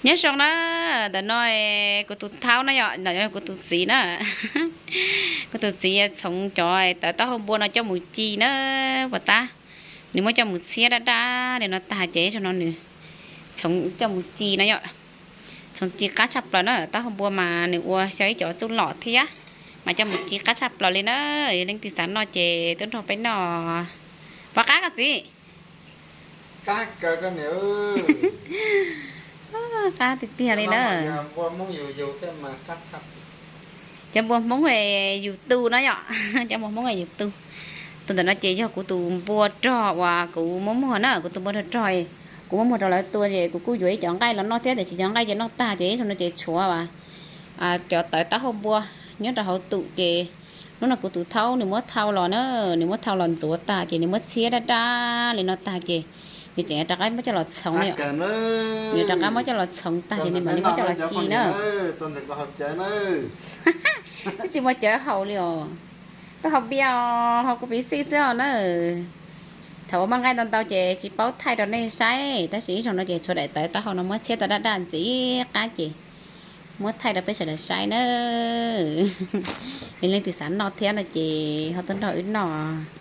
Nyob zoo na, ntawm no kuv tus thaub na yom, ntawm no kuv tus txiv na. Kuv tus txiv txhoov cov tawv taub hau npua no coj mus ci na, puas tab. Nws muab coj mus txhiab dab dab li no tag ces ib zaug no nws txhoov coj mus ci no yom. Txhoov ci qab tshaj plaws na, taub hau npua mas nws ua xyaw ib cov txuj lom thiab, mas coj mus ci qab tshaj plaws li na. Yog leej twg xav noj ces tuaj nrog peb noj. Puas qab koj txiv? Qab tiag tiag li na. Cov npua Hmoob yus tu no yom, cov npua Hmoob yus tu. Tus ntawm no ces yog kuv tus npua rog uas kuv muab muag na, kuv tus npua rog rog, kuv muab muag rau lawv tua ces kuv kuj yuav ib cov nqaij los noj thiab, tiam sis cov nqaij ces noj tag ces ib zaug no ces tshuav cov tawv taub hau npua nyob rau hauv tus ces hnub no kuv tus thaub nws muab thau los na, nws muab thau los ntxuav tag ces nws muab txhiab dab dab li no tag ces nws tseem rov qab muab coj los txhoov li. Nws rov qab muab coj los txhoov tag ces nws mam li muab coj los ci na. Twb tsis muaj cawv haus li os. Tuaj haus npias os, haus kuv piv xij xwb os na. Thaum ua maj nqaij ntau ntau ces tsis paub thaij rau nej saib, tab sis ib zaug no ces tshuav daim tawv taub hau no muab txhiab tau daj daj ntxiv qab ces muab thaij rau peb sawv daws saib na. Yog leej twg xav noj thiab no ces ho tuaj nrog wb noj.